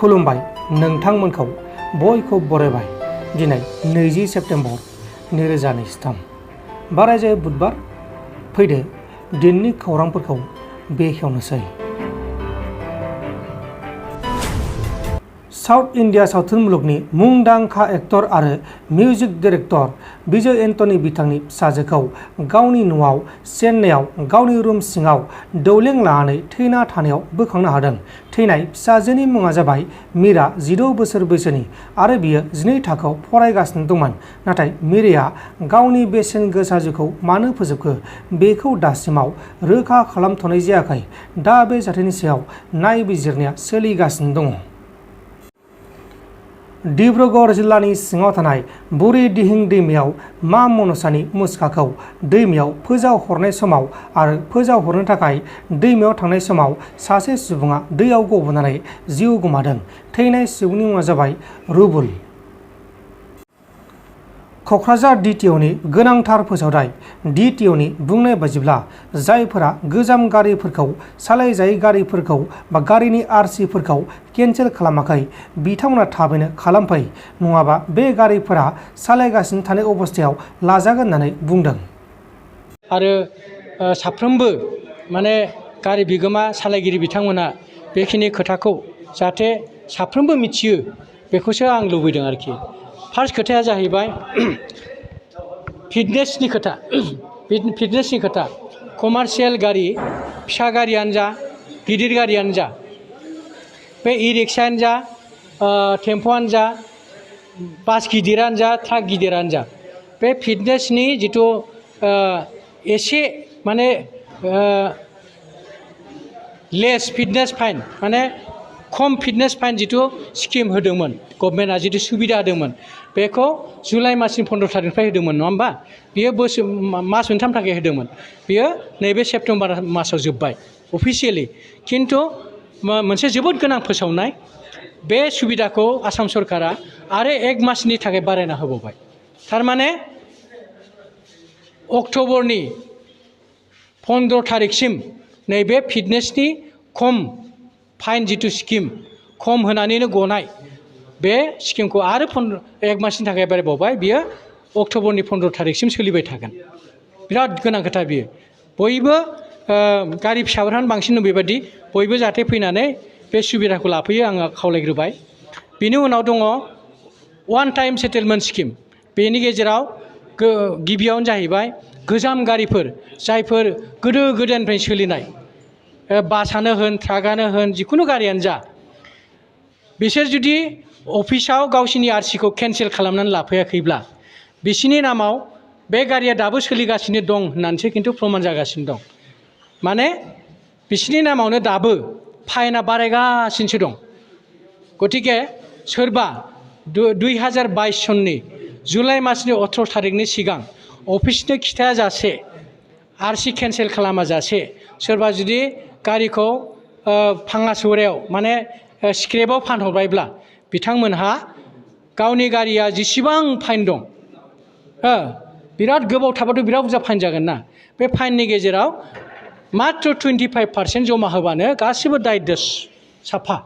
खुलुमबाय नोंथांमोनखौ बयखौ बरायबाय दिनै 20 सेप्तेम्बर 2023 बारायजायो बुधबार फैदो दिननि खौरांफोरखौ बेखेवनोसै। साउथ इन्डिया सावथुन मुलुगनि मुंदांखा एक्टर आरो मिउजिक डाइरेक्टर विजय एन्टनी बिथांनि फिसाजोखौ गावनि न'आव चेन्नाईआव गावनि रुम सिङाव दौलें लानानै थैना थानायाव बोखांनो हादों। थैनाय फिसाजोनि मुङा जाबाय मीरा, 16 बोसोर बैसोनि आरो बियो 12 थाखोआव फरायगासिनो दंमोन। नाथाय मीराया गावनि बेसेन गोसा जिउखौ मानो फोजोबखो बेखौ दासिमाव रोखा खालामथ'नाय जायाखै। दा बे जाथायनि सायाव नायबिजिरनाया सोलिगासिनो दङ। डिब्रुगढ़ जिल्लानि सिङाव थानाय बुरि दिहिं दैमायाव मा मनसानि मुसुखाखौ दैमायाव फोजावहरनाय समाव आरो फोजावहरनो थाखाय दैमायाव थांनाय समाव सासे सुबुङा दैयाव गबनानै जिउ गोमादों। थैनाय सुबुंनि मुङा जाबाय रुबुल। क'क्राझार DTOनि गोनांथार फोसावथाय। DTOनि बुंनाय बायदिब्ला जायफोरा गोजाम गारिफोरखौ सालायजायै गारिफोरखौ बा गारिनि आरसिफोरखौ केन्सेल खालामाखै बिथांमोना थाबैनो खालामफै, नङाबा बे गारिफोरा सालायगासिनो थानाय अबस्थायाव लाजागोन होननानै बुंदों। आरो साफ्रोमबो माने गारि बिगोमा सालायगिरि बिथांमोना बेखिनि खोथाखौ जाहाथे साफ्रोमबो मिथियो बेखौसो आं लुबैदों आरोखि। फार्स्ट खोथाया जाहैबाय फिटनेसनि खोथा। फिटनेसनि खोथा कमार्शियेल गारि, फिसा गारियानो जा गिदिर गारियानो जा, बे इ-रिक्सायानो जा टेम्प'आनो जा बास गिदिरानो जा ट्राक गिदिरानो जा, बे फिटनेसनि जिथु एसे माने लेस फिटनेस फाइन माने खम फिटनेस फाइन जिथु स्किम होदोंमोन गभर्नमेन्टआ जिथु सुबिदा होदोंमोन बेखौ जुलाइ मासनि 15 थारिखनिफ्राय होदोंमोन नङा होमबा? बियो मास मोनथाम थाखाय होदोंमोन। बियो नैबे सेप्तेम्बर मासाव जोब्बाय अफिसियेलि। खिन्थु मोनसे जोबोद गोनां फोसावनाय, बे सुबिदाखौ आसाम सरकारा आरो 1 मासनि थाखाय बारायना होबावबाय। थारमाने अक्ट'बरनि 15 थारिखसिम नैबे फिटनेसनि खम फाइन जिथु स्किम खम होनानैनो गनाय बे स्किमखौ आरो 1 मासनि थाखाय बारायबावबाय। बियो अक्ट'बरनि 15 थारिखसिम सोलिबाय थागोन। बिराद गोनां खोथा बियो। बयबो गारि फिसाफोरानो बांसिन दं बेबायदि, बयबो जाहाथे फैनानै बे सुबिदाखौ लाफैयो आङो खावलायग्रोबाय। बेनि उनाव दङ वान टाइम सेटेलमेन्ट स्किम। बेनि गेजेराव गिबियावनो जाहैबाय गोजाम गारिफोर जायफोर गोदो गोदायनिफ्राय सोलिनाय, बासआनो होन ट्राकआनो होन जिखुनु गारियानो जा, बिसोर जुदि अफिसाव गावसिनि आरसिखौ केन्सेल खालामनानै लाफैयाखैब्ला बिसोरनि नामाव बे गारिया दाबो सोलिगासिनो दं होननानैसो खिन्थु प्रमान जागासिनो दं। माने बिसोरनि नामावनो दाबो फाइना बारायगासिनोसो दं। गतिके सोरबा 2022 सननि जुलाइ मासनि 18 थारिखनि सिगां अफिसनो खिथायाजासे आरसि केन्सेल खालामाजासे सोरबा जुदि गारिखौ फाङा सौरायाव माने स्क्रेपआव फानहरबायब्ला बिथांमोनहा गावनि गारिया जेसेबां फाइन दं, बिराद गोबाव थाबाथ' बिराद बुरजा फाइन जागोन ना, बे फाइननि गेजेराव मात्र 25% जमा होबानो गासिबो दाय साफा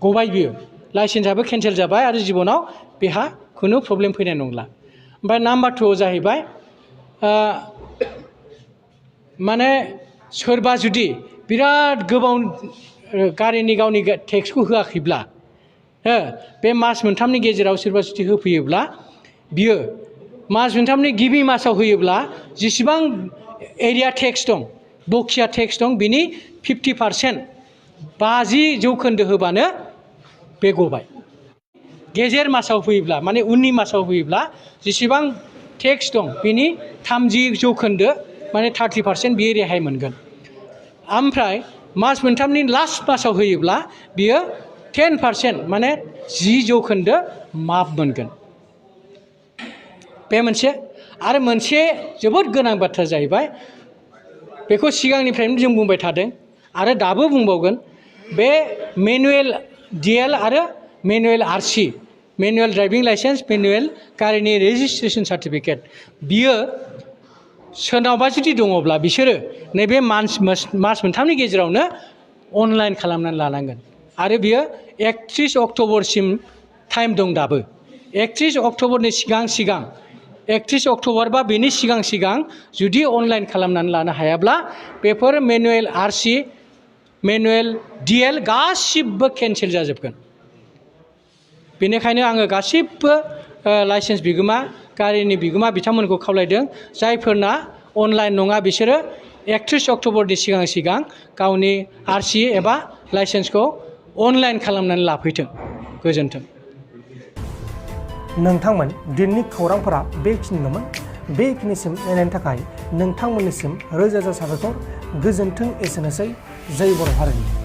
गबाय। बियो लाइसेन्सआबो केन्सेल जाबाय आरो जिबनाव बेहा खुनु प्रब्लेम फैनाय नंला। ओमफ्राय नाम्बार 2 जाहैबाय माने सोरबा जुदि बिराद गोबाव गारिनि गावनि टेक्सखौ होआखैब्ला, बे मास मोनथामनि गेजेराव सोरबा जुदि होफैयोब्ला, बियो मास मोनथामनि गिबि मासाव होयोब्ला जेसेबां एरिया टेक्स दं, बखिया टेक्स दं, बिनि 50% 50% होबानो बे गबाय। गेजेर मासाव होयोब्ला माने उननि मासाव होयोब्ला जेसेबां टेक्स दं बिनि 30% माने 30% बियो रेहाय मोनगोन। ओमफ्राय मास मोनथामनि लास्ट मासाव होयोब्ला बियो 10% माने 10% माफ मोनगोन। बे मोनसे। आरो मोनसे जोबोद गोनां बाथ्रा जाहैबाय, बेखौ सिगांनिफ्रायनो जों बुंबाय थादों आरो दाबो बुंबावगोन, बे मेनुवेल DL आरो manual RC, manual driving licence, manual गारिनि रेजिस्ट्रेसन सार्टिफिकेट, बियो सोरनावबा जुदि दङब्ला बिसोरो नैबे मास मोनथामनि गेजेरावनो अनलाइन खालामनानै लानांगोन। आरो बियो 31 अक्ट'बरसिम टाइम दं दाबो 31 अक्ट'बरनि सिगां 31 अक्ट'बर बा बेनि सिगां जुदि अनलाइन खालामनानै लानो हायाब्ला बेफोर मेनुवेल आरसि मेनुवेल डिएल गासिबो केन्सेल जाजोबगोन बेनिखायनो आङो गासिबो लाइसेन्स बिगोमा गारिनि बिगोमा बिथांमोनखौ खावलायदों जायफोरना अनलाइन नङा बिसोरो 31 अक्ट'बरनि सिगां गावनि आरसि एबा लाइसेन्सखौ अनलाइन खालामनानै लाफैथों गोजोन्थों नोंथांमोन दिननि खौरांफोरा बेखिनिल'मोन बेखिनिसिम नायनायनि थाखाय नोंथांमोननिसिम रोजा रोजा साबायखर गोजोन्थों एसेनोसै जय बर' हारिनि